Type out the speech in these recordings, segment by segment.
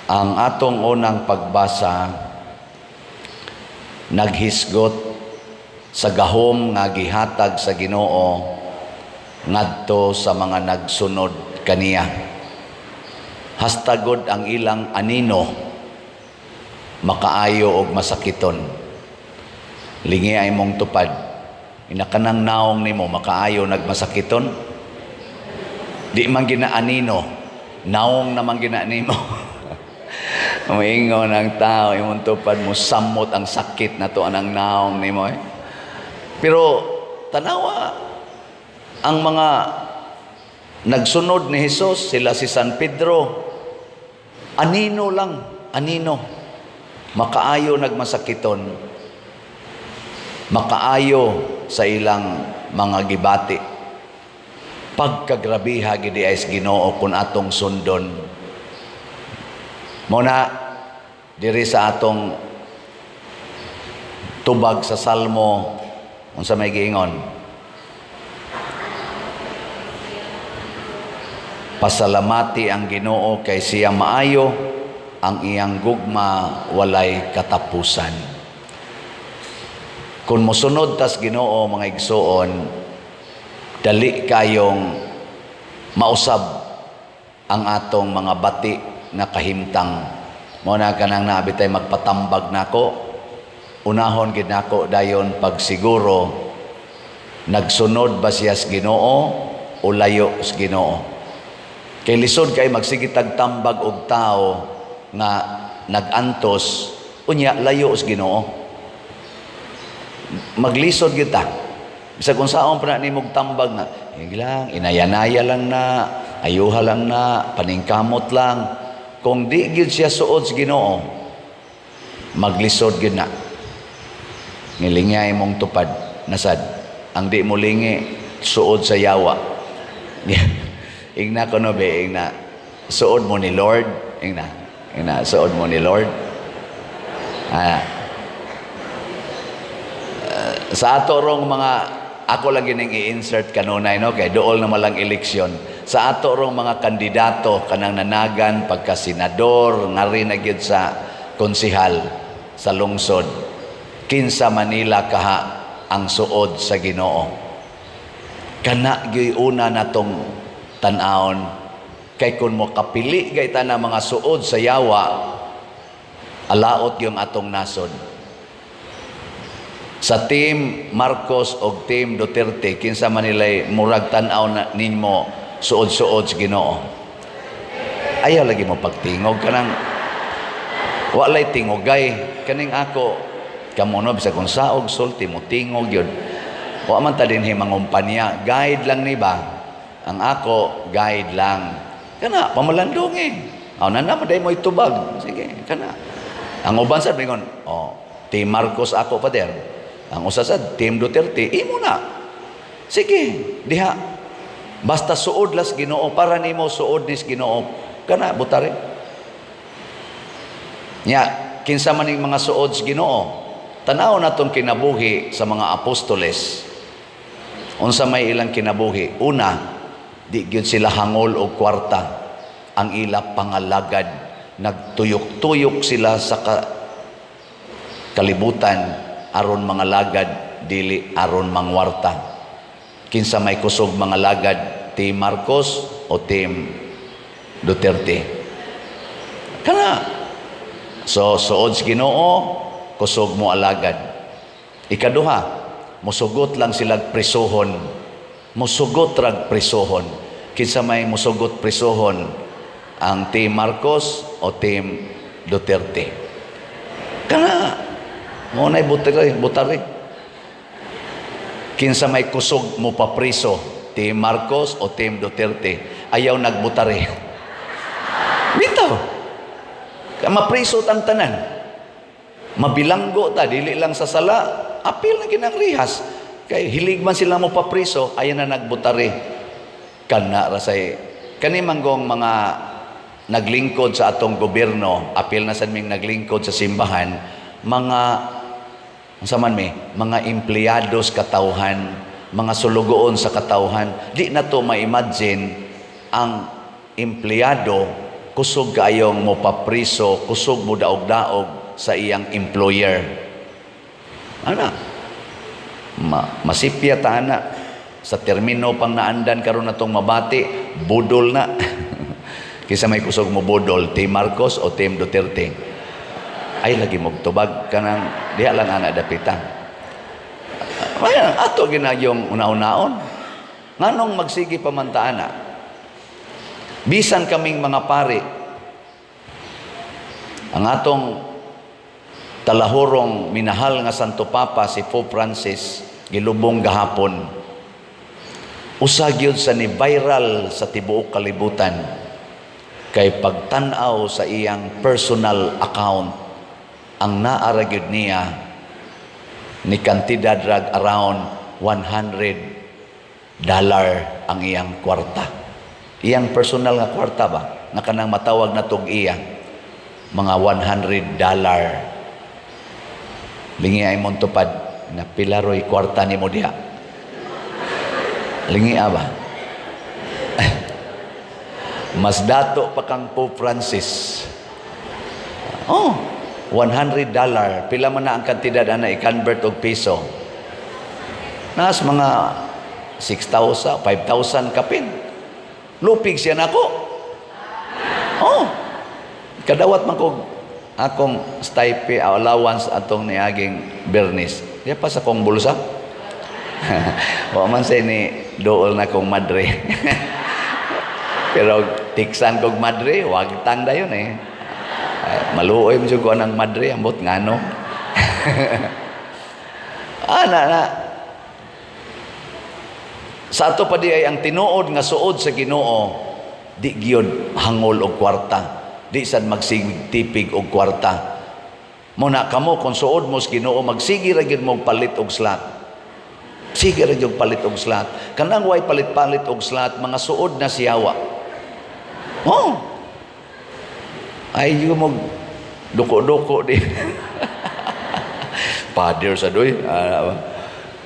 Ang atong unang pagbasa naghisgot sa gahom nga gihatag sa Ginoo ngadto sa mga nagsunod kaniya. Hastagod ang ilang anino makaayo og masakiton. Lingi ay mong tupad. Inakanang naong nimo makaayo nagmasakiton. Di man ginaanino, naong naman gina nimo. Moingon ang tao, imong tupad mo samot ang sakit na to anang naong nimo eh. Pero tanawa ang mga nagsunod ni Jesus, sila si San Pedro, anino lang, anino. Makaayo nagmasakiton. Makaayo sa ilang mga gibati. Pagkagrabiha gidi ay sa Ginoo kung atong sundon. Muna diri sa atong tubag sa Salmo, unsa may giingon? Pasalamati ang Ginoo kay siya maayo, ang iyang gugma walay katapusan. Kung mosunod tas Ginoo, mga igsuon, dali kayong mausab ang atong mga bati nga kahimtang. Mo na kanang naabitay magpatambag nako, unahon gid nako dayon pagsiguro nagsunod ba siya sa Ginoo o layo sa Ginoo. Kay lisod kay magsigitag tambag og tao nga nagantos unya layo sa Ginoo. Maglisod gyud ta. Bisag unsaon pa na nimog tambag nga, "Sige lang, inayanaya lang na, ayuha lang na, paningkamot lang." Kung di gyud siya suod sa Ginoo, maglisod gyud na. Ngilingay mong tupad, nasad. Ang di mo lingi, suod sa yawa. Ingna ko no be, ingna. Suod mo ni Lord, ingna. Ingna, suod mo ni Lord. Ah, sa ato rong mga, ako lang gining i-insert kanunay no, kay dool na malang eleksyon, sa ato rong mga kandidato kanang nanagan pagka senador, ngari na gyud sa konsihal sa lungsod, kinsa Manila kaha ang suod sa Ginoo? Kana gyud una natong tan-awon, kay kun mo kapili gay ta na mga suod sa yawa, alaot yung atong nasod. Sa Team Marcos og Team Duterte, kinsa man nila'y murag tan-aw na nimo suod-suod sa Ginoo? Ayaw lagi mo pagtingog, kanang walay tingogay. Kaning ako kamo no, bisag kung saog sulti mo tingog yun, wa man ta dinhi mangumpanya, guide lang ni ba ang ako, guide lang kana pamalandungi. Aw na naman day mo itubag, sige kana. Ang uban sad mingon, "Oh, Team Marcos ako, pader." Ang usa sad, "Team Duterte." Imo na, sige diha, basta suod las Ginoo. Para nimo suod nis Ginoo, kana butare nya. Kinsa man ning mga suod sa Ginoo? Tan-aw natong kinabuhi sa mga apostoles, unsa may ilang kinabuhi. Una, di gyud sila hangol og kwarta. Ang ila pangalagad, nagtuyok-tuyok sila sa kalibutan aron mangalagad, dili aron mangwarta. Kinsa may kusog mangalagad, Team Marcos o Team Duterte? Kana. So suod sa Ginoo, kusog mo alagad. Ikaduha, musugot lang sila presohon. Musugot rag presohon. Kinsa may musugot presohon, ang Team Marcos o Team Duterte? Kana. Mo na'y butari, butari. Kinsa may kusog mo papriso, Team Marcos o Team Duterte? Ayaw nagbutari. Bitaw. Mapriso tang tanan. Mabilanggo ta, dili lang sa sala, apil na kinang rihas. Kay hilig man sila mo papriso, ayaw na nagbutari. Kana rasay kani manggong mga naglingkod sa atong gobyerno, apil na sad ming naglingkod sa simbahan, mga unsa man mi, mga empleados katawhan, mga sulugoon sa katawhan. Di na to ma-imagine ang empleyado kusog kaayong mo papriso, kusog mo daog-daog sa iyang employer. Ana, masipya ta ana sa termino pang naandan karon natong mabati, budol na. Kinsa may kusog mo budol, Team Marcos o Team Duterte? Ay lagi mogtubag kanang diha lang ana dapita. Ay, ato ginayong una-unaon. Nganong magsige pa man ta ana? Bisan kaming mga pari, ang atong talahurong minahal nga Santo Papa, si Pope Francis, gilubong gahapon. Usa gyud sa ni viral sa tibuok kalibutan kay pagtan-aw sa iyang personal account, ang naa ra gyud niya ni kantidad rag around $100 ang iyang kwarta. Iyang personal nga kwarta ba? Nga kanang matawag na tog iya. Mga $100. Lingi ay mong tupad na pila ro'y kwarta nimo diha. Lingi ba? Mas dato pa kang Pope Francis. Oh, $100. Pila man na ang kantidad ana i-convert og piso? Nas mga 6,000, 5,000 kapin. Lupig siya nako. Oh. Kadawat man ko akong stipend, allowance atong niaging Bernis. Diya pa sa kong bulsa. Wa man say ni dool na kong madre. Pero tiksan kog madre, wag tanda yun eh. Ay, maluoy mo ko ng madre, ambot ngano. Ana na. Sa ato pa di ay ang tinuod nga suod sa Ginoo, di gyud hangol og kwarta. Di sad magsigig tipig og kwarta. Muna kamo, kung suod mo sa Ginoo, magsige ra gyud mo palit og slot. Sige ra gyud palit og slot. Kanang way palit-palit og slot, mga suod na siyawa. Oh. Ay yung mo duko-duko di. Father sa doy.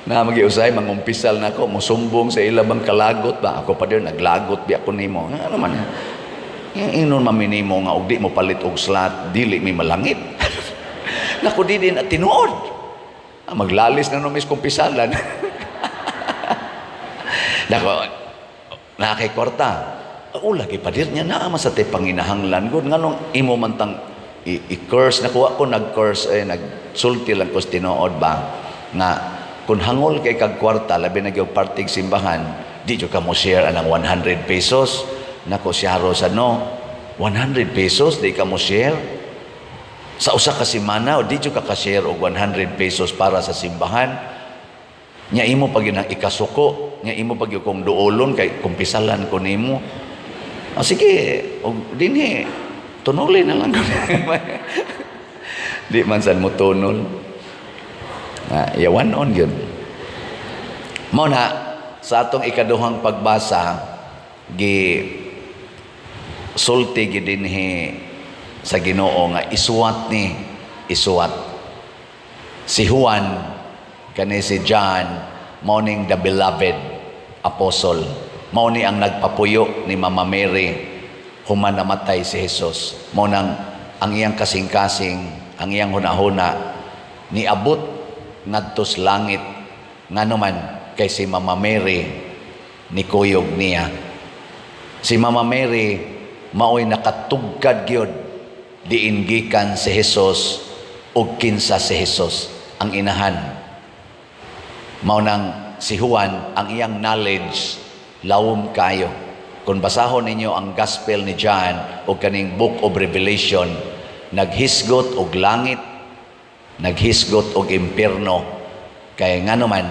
Na magiusay mangumpisal na ako, musumbong sa ila bang kalagot ba ako pa naglagot bi ako nimo. Ano man? Ingnon man nimo nga og di mo palit og slot, dili mi malangit. Nako, di din at tinuod. Ah, maglalis na no mis kumpisalan. Nako, naa kay kwarta. O lagi pa dir niya naa man sa tay panginahanglan gud, nganong imo man tang i-curse na kuha ko nag-curse eh, nagsulti lang ko sa tinuod ba nga kung hangol kay kag kwarta, labi na gyud partig simbahan, di jud ka mo share anang 100 pesos. Nako, siyaro sa no 100 pesos di ka mo share sa usa ka semana o di jud ka ka-share og 100 pesos para sa simbahan nya. Imo pag yun ang ikasuko nya, imo pag yun kung duolon kay kumpisalan ko nimo. O sige, og dinhi tunuli na lang ko. Di man san mo tunol. Na yawan on yun. Mo na sa atong ikaduhang pagbasa, gi sulti gi dinhi sa Ginoo nga isuwat ni isuwat si Juan, kani si John, mao ning the beloved apostle, mao ni ang nagpapuyo ni Mama Mary human namatay si Jesus. Mao nang ang iyang kasing-kasing, ang iyang hunahuna niabot ngadto sa langit, ngano man kay si Mama Mary nikuyog niya. Si Mama Mary maoy nakatugkad gyud diin gikan si Jesus ug kinsa si Jesus, ang inahan. Mao nang si Juan, ang iyang knowledge lawom kayo. Kung basahon ninyo ang Gospel ni John o kaning Book of Revelation, naghisgot og langit, naghisgot og impierno, kay ngano man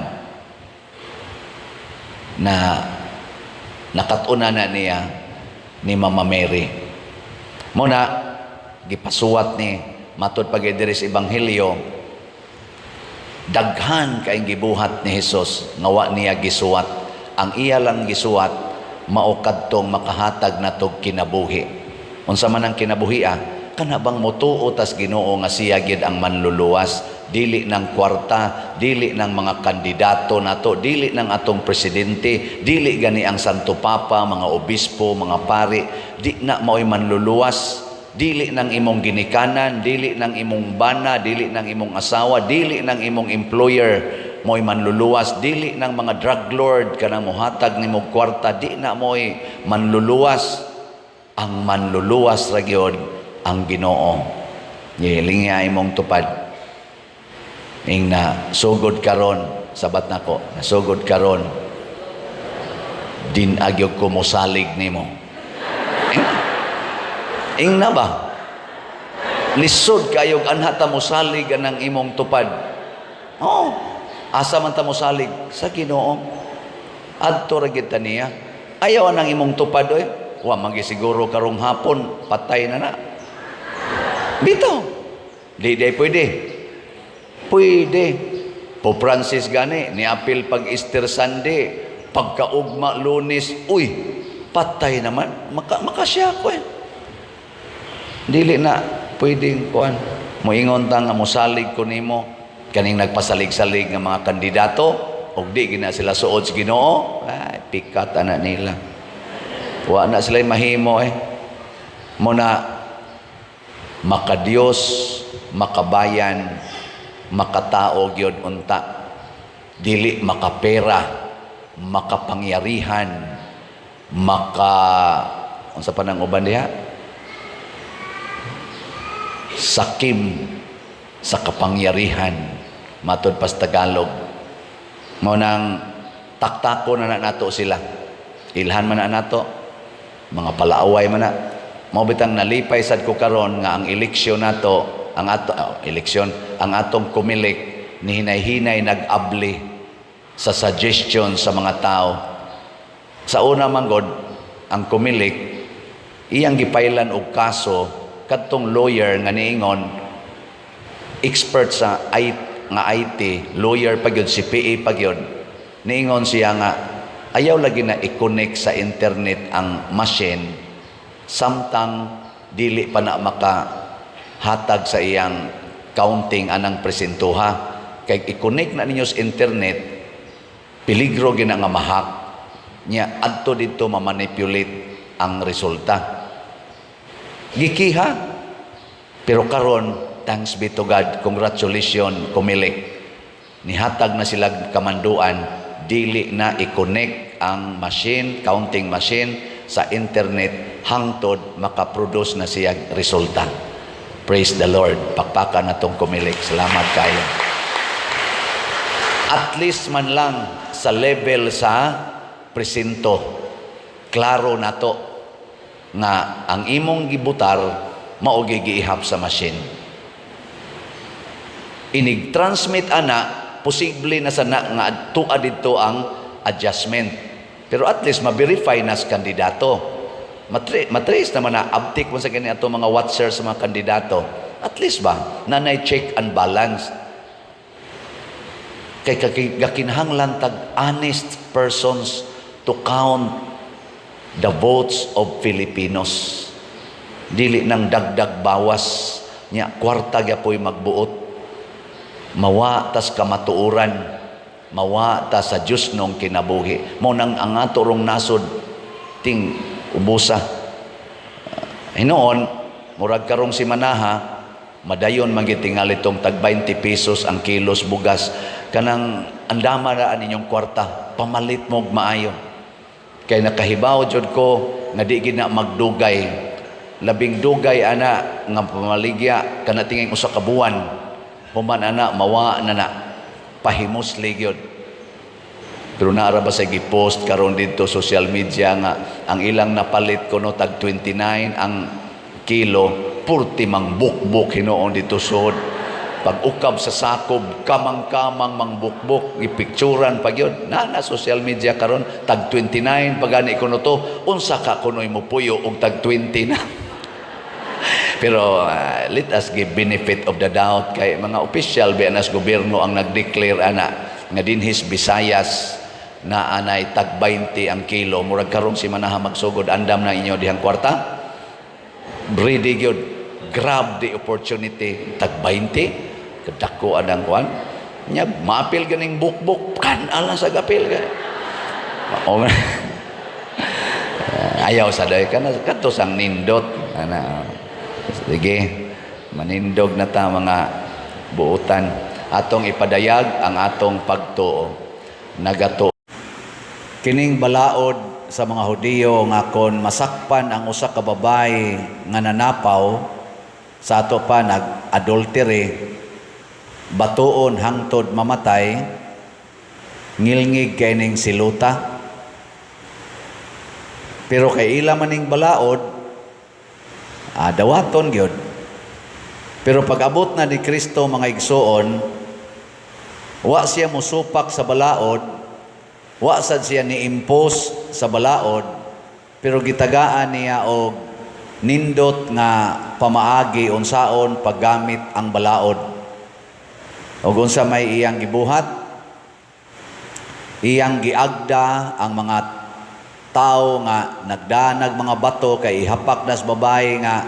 na nakat-unan na niya ni Mama Mary. Muna gipasuwat ni matud pag diri sa Ebanghelyo, daghan kay gibuhat ni Jesus nga wa niya gisuwat. Ang iya lang gisuwat mao kadtong makahatag natog kinabuhi. Unsa man ang kinabuhi? Ah, kana bang motuo tas Ginoo nga siya gyud ang manluluwas, dili ng kwarta, dili ng mga kandidato nato, dili ng atong presidente, dili gani ang Santo Papa, mga obispo, mga pari. Di na mao'y manluluwas. Dili nang imong ginikanan, dili nang imong bana, dili nang imong asawa, dili nang imong employer mo'y manluluwas, dili nang mga drug lord kanang mohatag nimo kwarta, di na mo'y manluluwas. Ang manluluwas ra gyud ang Ginoo. Gilinga imong tupad. Ing na sugod karon, sabat nako, nasugod karon, din agyog ko mosalig nimo. Ing na ba? Lisod kayog anha ta mosalig anang imong tupad. Oh, asa man ta mosalig? Sa Ginoo. Adto ra gid ta niya. Ayaw anang imong tupad oy. Wa man siguro karong hapon patay na na. Bitaw. Di di pwede. Pwede. Pope Francis gani niapil pag Easter Sunday, pagkaugma Lunes, uy, patay naman. Makasya ko eh. Dili na pwedeng kuan. Moingon ta nga mosalig ko nimo kaning nagpasalig-salig nga mga kandidato ug di gina sila suod sa Ginoo, ay pikat ana nila. Wa na sila mahimo eh. Mo na makadiyos, makabayan, makatao gyud unta. Dili makapera, makapangyarihan, maka unsa pa nang uban diha? Sakim sa kapangyarihan, matud pas Tagalog. Mo nang taktako na na nato sila, ilhan man na nato, mga palaaway man na. Mao bitang nalipay sad ko karon nga ang eleksyon nato, ang ato, oh, eleksyon, ang atong Comelec ni hinay-hinay nag-abli sa suggestion sa mga tao. Sa una man god, ang Comelec iyang gipailan og kaso kadtong lawyer nga niingon expert sa IT, nga IT lawyer pa gyud, CPA pa gyud. Niingon siya nga ayaw lagi na i-connect sa internet ang machine samtang dili pa na maka hatag sa iyang counting anang presintuha, kay i-connect na ninyo sa internet, peligro gina nga ma-hack nya, adto didto ma-manipulate ang resulta. Gikiha. Pero karon, thanks be to God, congratulations Comelec, nihatag na sila kamanduan, dili na i-connect ang machine, counting machine sa internet hangtod makaproduce na siya resulta. Praise the Lord. Pakpakan natong Comelec. Salamat kayo. At least man lang sa level sa presinto, klaro nato nga ang imong gibutar mao giihap sa machine. Inig transmit ana, posible na sana nga adtua didto ang adjustment, pero at least ma-verify na sa kandidato. Matrace naman na abtik mo sa kani ato mga watchers sa mga kandidato. At least ba nanay check and balance, kay gakinahanglan tag honest persons to count the votes of Filipinos, dili nang dagdag bawas nya kwarta gyapoy magbuot, mawa tas kamatuoran, mawa ta sa Dios nong kinabuhi. Mo nang ang ato rong nasod ting ubusa. Hinuon murag karong si Manaha, madayon man gyud tingali tong tag 20 pesos ang kilos bugas. Kanang andama na ninyong kwarta, pamalit mo og maayo, kay nakahibaw jud ko nga di gid na magdugay. Labing dugay ana nga pamaligya kana tingin usa ka buwan, human ana mawa na na, pahimusli gyud. Pero naara ba sa gipost karon didto social media nga ang ilang napalit kuno tag 29 ang kilo, purti mang bukbuk hinuon dito sud. Pag ukab sa sakob, kamang-kamang mangbukbuk, gipicturan pa gyud. Na na social media karon, tag 29 pagani kuno to, unsa ka kunoy mo puyo og tag 20 na? Pero let us give benefit of the doubt kay mga opisyal biya nas gobyerno ang nag-declare ana nga dinhis Visayas na anay tag 20 ang kilo. Murag karong si Manaha magsugod, andam na inyo dihang kwarta. Ready gyud, grab the opportunity, tag 20 kadako anang kuan nya, maapil ganing bukbuk kan ala sa gapil ka. Oh, Ayaw sa day kana kadto sang nindot ana. Sige, manindog na ta mga buutan. Atong ipadayag ang atong pagtuo. Nagato kining balaod sa mga Hudiyo nga kon masakpan ang usa ka babae nga nanapaw, sa ato pa nag adultery, batuon hangtod mamatay. Ngilngig kay ning siluta, pero kay ila maning balaod, dawaton gyud. Pero pag abot na ni Kristo, mga igsuon, wa siya musupak sa balaod, wa sad siya ni impose sa balaod, pero gitagaan niya og nindot nga pamaagi unsaon paggamit ang balaod. Og unsa may iyang gibuhat? Iyang giagda ang mga tao nga nagdanag mga bato kay ihapak nas babae nga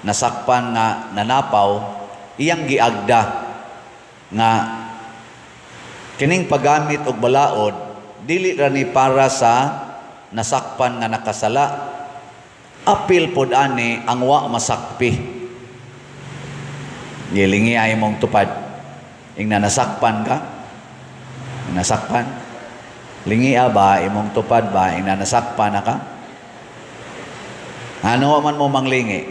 nasakpan nga nanapaw. Iyang giagda nga kining paggamit og balaod dili ra ni para sa nasakpan nga nakasala, apil pod ani ang wa masakpi. Gilingi ay mong tupad ing nasakpan ka, nasakpan. Lingia ba imong tupad ba ing nasakpan na ka? Ano man mo manglingi,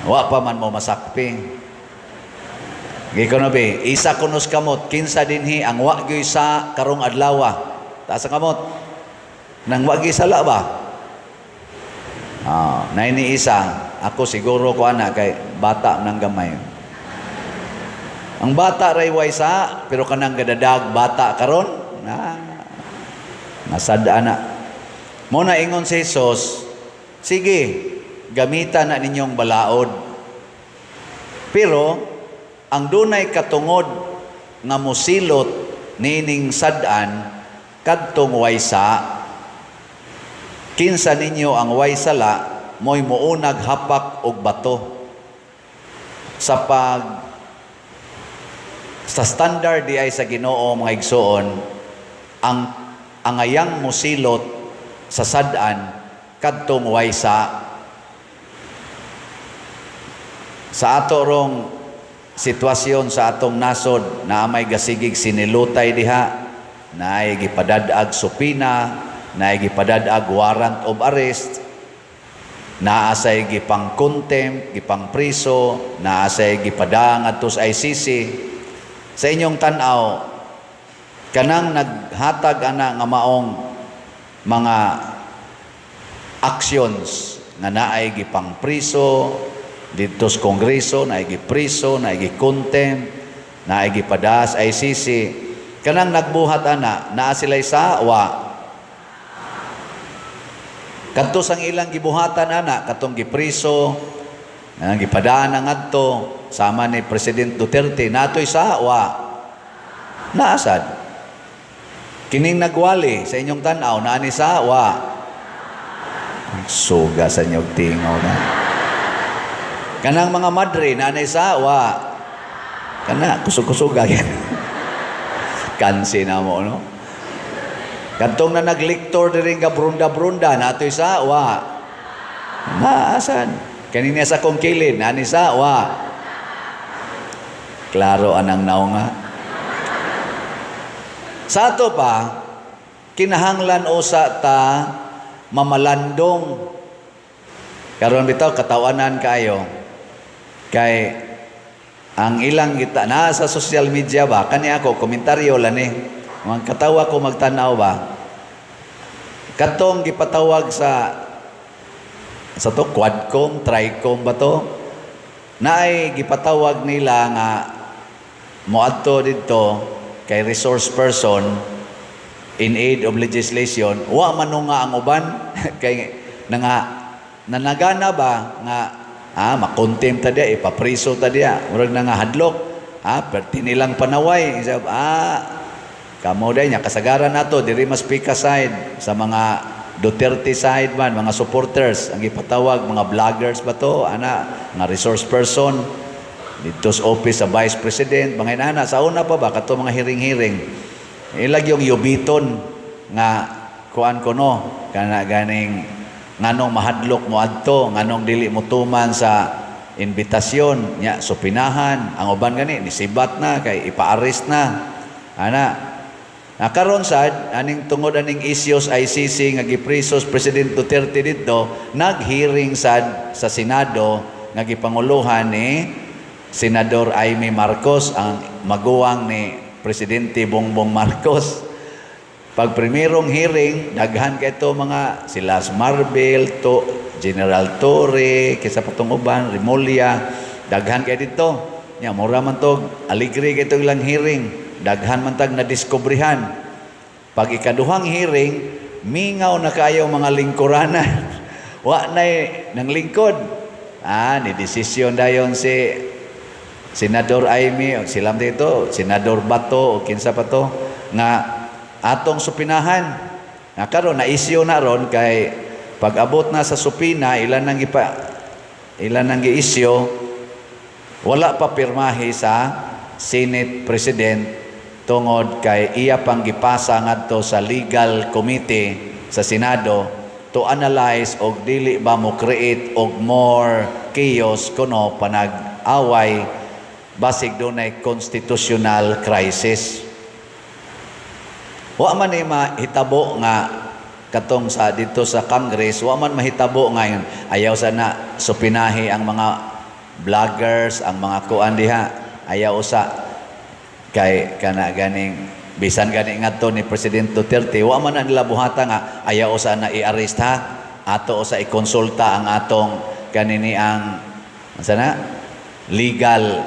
wa pa man mo masakpi. Gikono be, isa kunos kamot, kinsa dinhi ang wa gyoy sa karong adlaw? Taas ang kamot. Nang wa gyud sala ba? Ah, naini isa, ako siguro ko ana kay bata nang gamay. Ang bata ray way sa, pero kanang gadadag bata karon na nasad ana. Mo na ingon si Jesus, sige, gamitan na ninyong balaod. Pero ang dunay katungod nga mosilot nining sad-an kadtong way sa. Kinsa ninyo ang way sala, mo'y muunag hapak og bato. Sa standard di ay sa Ginoo, mga igsuon, ang angayang mosilot sa sad-an kadtong way sa ato rong sitwasyon sa atong nasod na may gasigig sinilutay diha, naay gipadad-ag subpoena, naay gipadad-ag warrant of arrest, naa say gipang contempt, gipang priso, naa say gipadang adto sa ICC. Sa inyong tan-aw, kanang naghatag ana nga maong mga actions nga naay gipang priso didto sa Kongreso, naay gipriso, naay gi-contempt, naay gipadas ICC, kanang nagbuhat ana, naa sila'y sa wa? Kadto sang ilang gibuhatan ana, katong gipriso, nang gipadaan ang adto sama ni President Duterte, natoy sa wa? Naasad. Kining nagwali, sa inyong tan-aw, naa ni sa wa? Suga sa inyong tingaw na. Kanang mga madre, naa sa wa? Kana kusog-kusuga. Kansi na mo, no? Kadtong na nagliktor diri nga brunda-brunda, natoy sa wa? Naasan. Kanina sa kong kilid, nani sa wa? Klaro anang naunga. Sa ato pa, kinahanglan usa ta mamalandong. Karon bitaw katawanan kaayo. Kay ang ilang kita na sa social media ba, kani ako komentaryo lang ni. Mga katawa ko magtanaw ba. Katong gipatawag sa to Quadcom, Tricom ba to? Naay gipatawag nila nga moadto didto kay resource person in aid of legislation. Wa man nga ang uban kay nanga nanagana ba nga makontempt ta diya, ipapriso ta diya, murag na nga hadlok, perti nilang panaway. Isab, kamo day nya kasagaran nato diri mas pika side sa mga Duterte side man, mga supporters ang gipatawag, mga vloggers ba to ana nga resource person dito sa office sa Vice President, mga inana. Sa una pa ba, kato mga hearing-hearing ilag yung yubiton nga kuan kuno kana ganing nganong mahadlok mo adto, nganong dili mo tuman sa imbitasyon nya, supinahan ang uban, gani nisibat na kay ipa-arrest na ana. Nakaron sad aning tungod aning issues ICC nga gipresos President Duterte didto, nag-hearing sad sa Senado nga gipanguluhan ni Senador Imee Marcos, ang maguwang ni Presidente Bongbong Marcos. Pag primerong hearing, daghan kay ito mga sila Marbil, to General Torre, kaysa patong uban, Remulla, daghan kay dito. Nya mura man to, aligre kay ilang hearing, daghan man tag nadiskubrihan. Pag ikaduhang hearing, mingaw na kayo mga lingkuranan. Wa nay nang lingkod. Ah, ni desisyon dayon si Senador Imee, o silam dito, Senador Bato, o kinsa pa to, nga atong supinahan. Na karon na issue na ron kay pag abot na sa subpoena, ilan nang gi-issue, wala pa pirmahe sa Senate President tungod kay iya pang gipasa ngadto sa legal committee sa Senado to analyze og dili ba mo create og more chaos kuno panag-away, basig dunay constitutional crisis. Wa man ni mahitabo nga katong sa dito sa Congress, wa man mahitabo ngayon. Ayaw sana supinahi ang mga vloggers, ang mga kuan diha. Ayaw usa kay kana ganing bisan gani ngadto ni President Duterte, wa man na nila buhata nga ayaw usa na i-arrest ha. Ato usa ikonsulta ang atong kanini ang unsa na legal,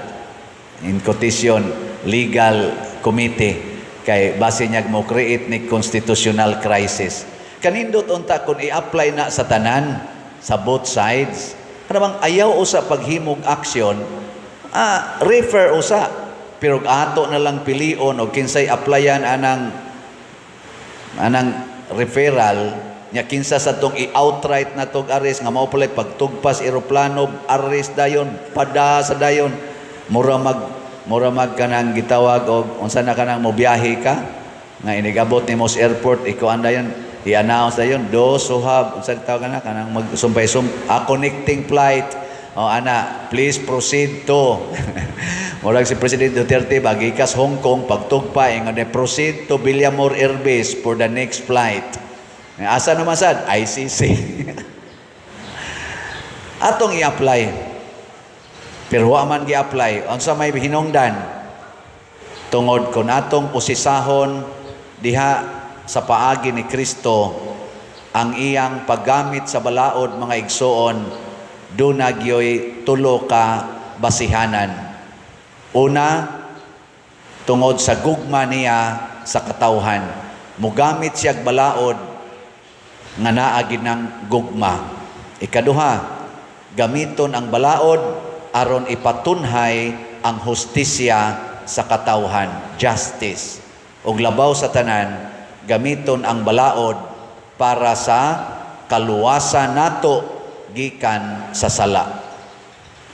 in quotation, legal committee kay base niya mo create ni constitutional crisis. Kanindot unta kung i-apply na sa tanan sa both sides. Kana bang ayaw usa paghimog action, refer usa, pero ato na lang pilion og kinsay applyan anang referral nya, kinsa sa tong i-outright na tog arrest nga mao palay pagtugpas eroplano, arrest dayon, pada sa dayon, mura mag kanang gitawag og unsa na kanang mobiyahe ka nga inigabot nimo sa airport, ikuan dayon, i-announce dayon, those who have, unsa tawag na kanang magsumpay sum a connecting flight o ana, please proceed to, murag si President Duterte bagikas Hong Kong, pagtugpa ingon, "Proceed to Villamor Air Base for the next flight." Asa naman sad? ICC. Atong i-apply, pero wa man gi-apply. Unsa may hinungdan? Tungod kung atong usisahon diha sa paagi ni Kristo ang iyang paggamit sa balaod, mga igsuon, duna gyoy tulo ka basihanan. Una, tungod sa gugma niya sa katawhan. Mugamit siyag balaod nga naa gid ng gugma. Ikaduha, gamiton ang balaod aron ipatunhay ang hustisya sa katawhan, justice. Ug labaw sa tanan, gamiton ang balaod para sa kaluwasan nato gikan sa sala.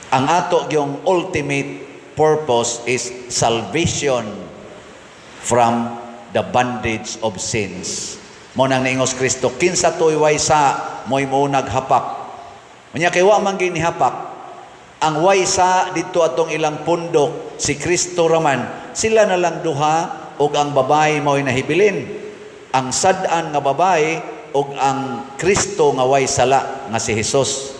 Ang ato yung ultimate purpose is salvation from the bondage of sins. Mao nang niingos Kristo, "Kinsa to'y way sa, mo'y mo naghapak." Unya kay wa man ginihapak, ang way sa dito atong ilang pundok, si Kristo raman, sila na lang duha ug ang babae mo'y nahibilin. Ang sad-an nga babae ug ang Kristo nga way sala nga si Jesus.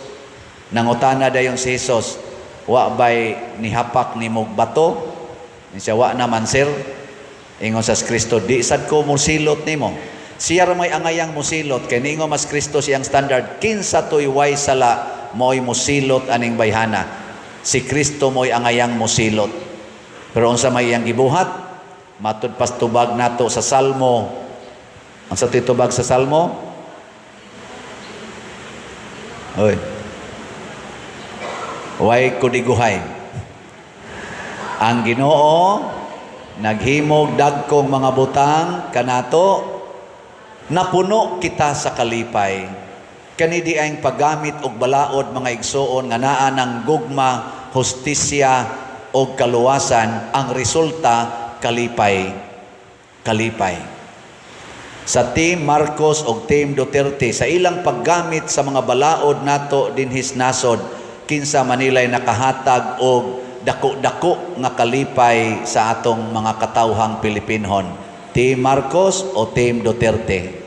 Nangutana dayon si Jesus, "Wa bay nihapak nimog bato?" Siya, "Wa naman, sir." Ingon sa Kristo, "Di sad ko mosilot nimo." Siya ra may angayang mosilot kay niingon mas Kristo, siyang standard, kinsa to'y way sala mo'y mosilot aning bayhana. Si Kristo mo'y angayang mosilot. Pero unsa may iyang gibuhat? Matud pas tubag nato sa Salmo. Unsa to'y tubag sa Salmo? Oy. Way kudiguhay. Ang Ginoo naghimog dagkong mga butang kanato, napuno kita sa kalipay. Kani di ang paggamit og balaod, mga igsuon, nga naa ng gugma, hustisya og kaluwasan, ang resulta kalipay. Kalipay. Sa Team Marcos o Team Duterte, sa ilang paggamit sa mga balaod nato dinhis nasod, kinsa manilay nakahatag og dako-dako nga kalipay sa atong mga katawhang Pilipinhon? Team Marcos o Team Duterte?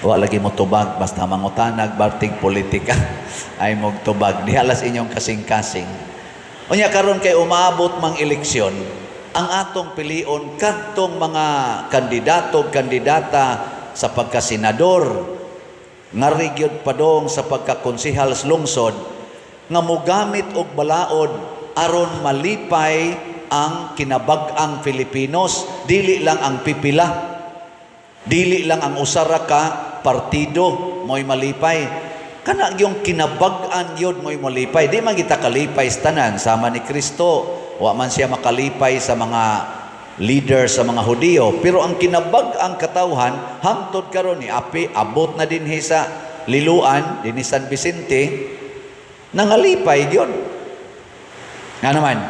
Wa lagi mo tubag, basta mangutanag bartig politika ay mog tubag diha las inyong kasing-kasing. Unya karon kay umaabot mang eleksyon, ang atong pilion kadtong mga kandidato, kandidata sa pagkasenador, ngari gyud padong sa pagkakonsehal sa lungsod, nga mogamit og balaod aron malipay ang kinabag-ang Filipinos, dili lang ang pipila, dili lang ang usara ka partido mo'y malipay, kana yung kinabag-an yun mo'y malipay. Di man kita kalipay sa tanan. Sama ni Kristo, wa man siya makalipay sa mga leader sa mga Hudiyo, pero ang kinabag-ang katawhan hangtod karon ni api abot na dinhi sa Liloan, dinhi San Vicente, nangalipay gyud nga naman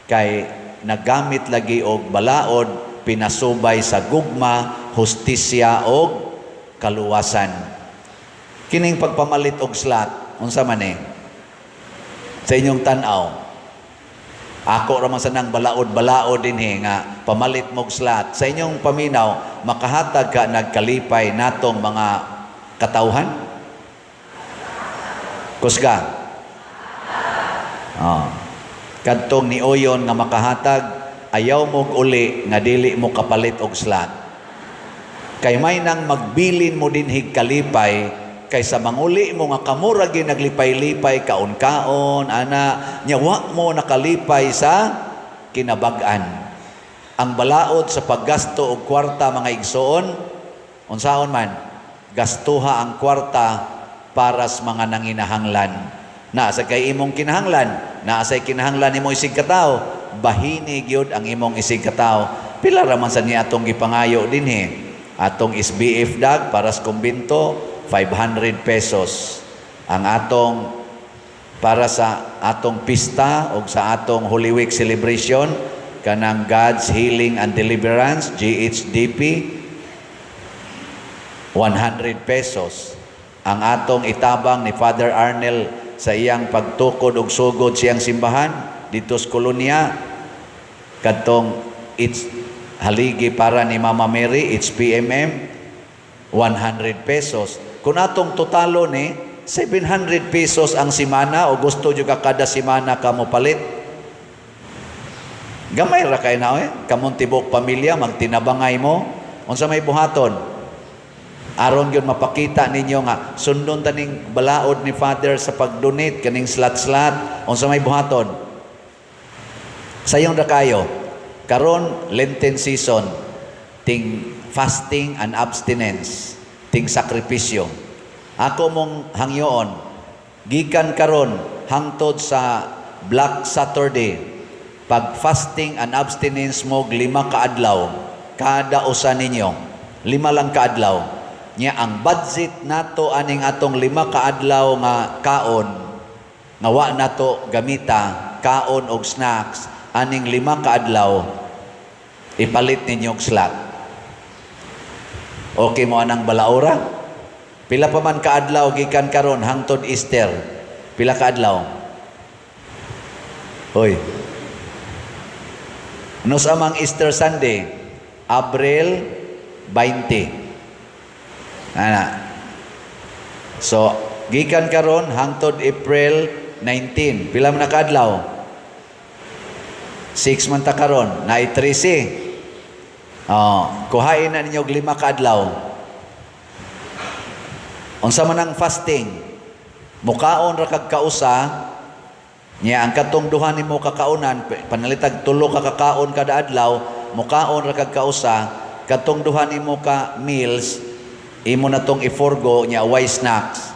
kay nagamit lagi og balaod pinasubay sa gugma, hustisya og kaluwasan. Kining pagpamalit og slot, unsa man eh sa inyong tan-aw? Ako ra man sa nang balaod-balaod dinhi nga pamalit mog slot. Sa inyong paminaw, makahatag ka nagkalipay natong mga katawhan? Kusga. Oh. Kadtong niuyon nga makahatag, ayaw mog uli nga dili mo kapalit og slot. Kay may nang magbilin mo dinhig kalipay kaysa manguli mo nga kamura gyud naglipay-lipay, kaon-kaon ana, nya wa mo nakalipay sa kinabag-an. Ang balaod sa paggasto og kwarta, mga igsoon, unsaon man gastuha ang kwarta para sa mga nanginahanglan. Naa sa kay imong kinahanglan, naa say kinahanglan nimo isig katawo, bahini gyud ang imong isig katawo. Pila ra man sa niya atong gipangayo dinhi? Atong SBF dag para sa kumbinto, 500 pesos. Ang atong para sa atong pista o sa atong Holy Week celebration, kanang God's Healing and Deliverance, GHDP, 100 pesos. Ang atong itabang ni Father Arnel sa iyang pagtukod og sugod siyang simbahan dito sa kolonya, kadtong it's haligi para ni Mama Mary, HPMM, 100 pesos. Kung atong totalo ni 700 pesos ang simana, o gusto jud ka kada simana ka mo palit, gamay ra kay na eh. Kamong tibok pamilya magtinabangay mo. Unsa may buhaton aron gyud mapakita ninyo nga sundon taning balaod ni Father sa pag-donate kaning slot-slot? Unsa may buhaton? Sayon ra kayo. Karon Lenten season, ting fasting and abstinence, ting sakripisyo. Ako mong hangyoon, gikan karon hangtod sa Black Saturday, pag fasting and abstinence mo 5 ka adlaw kada usa ninyo, 5 lang ka adlaw. Nya ang budget nato aning atong 5 ka adlaw nga kaon nga wa nato gamita, kaon og snacks aning 5 ka adlaw, ipalit ninyo og slot. Okay mo anang balaora? Pila pa man kaadlaw gikan karon hangtod Easter? Pila kaadlaw? Hoy. Ano sa amang Easter Sunday? Abril 20. Ana. So, gikan karon hangtod April 19. Pila man na kaadlaw? 6 man ta karon, naay 13. Oh, kuhain na ninyo og 5 ka adlaw. Unsa man ang fasting? Mukaon ra kag kausa, nya ang katong duha nimo kakaunan, panalitag tulo ka kakaon kada adlaw, mukaon ra kag kausa, katong duha nimo ka meals imo na tong i-forgo, nya way snacks.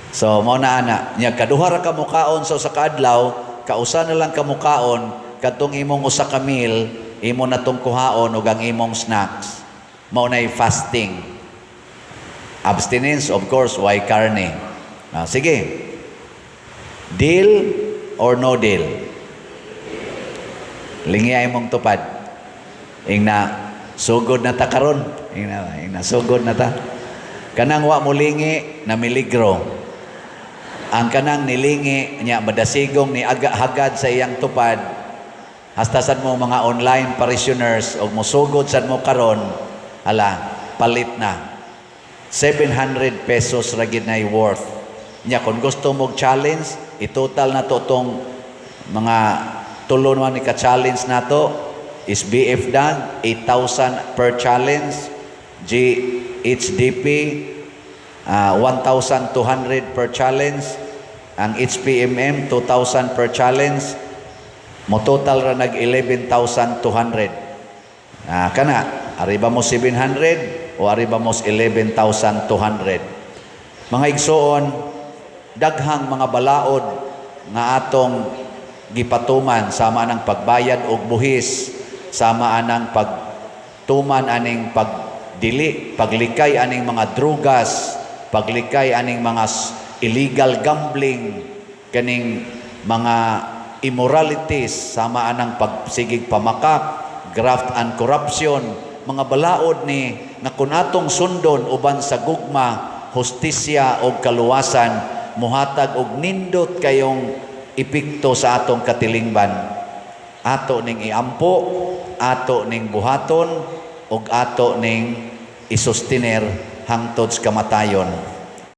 So mao na ana, nya kaduha ra ka mukaon sa usa ka adlaw, kausa na lang ka mukaon, katong imong usa ka meal imo na tong kuhaon ug ang imong snacks. Mao nay fasting. Abstinence, of course, way karne. Ah, sige. Deal or no deal? Lingi ay mong tupad. Ingna, Sugod na ta karon. Ingna, ingna, sugod na ta. Kanang wa molingi na miligro. Ang kanang nilingi nya madasigong ni aga hagad sa iyang tupad. Hasta sad mo mga online parishioners og mosugod sad mo karon, hala, palit na. 700 pesos ra gid nay worth. Nya kung gusto mo challenge, i-total na to tong mga tulo naman ni ka challenge nato is BF Dan 8,000 per challenge, GHDP 1,200 per challenge, ang HPMM 2,000 per challenge, mo total ra nag 11,200. Ah, kana ariba mo 700 o ariba mo 11,200. Mga igsoon, daghang mga balaod nga atong gipatuman sama ng pagbayad og buhis, sama anang pagtuman aning pagdili, paglikay aning mga drugas, paglikay aning mga illegal gambling, kaning mga immoralities, sama anang pagsigig pamakak, graft and corruption, mga balaod ni nga kun atong sundon uban sa gugma, hustisya og kaluwasan, muhatag og nindot kayong epekto sa atong katilingban. Ato ning iampo, ato ning buhaton, ug ato ning isustiner hangtod sa kamatayon.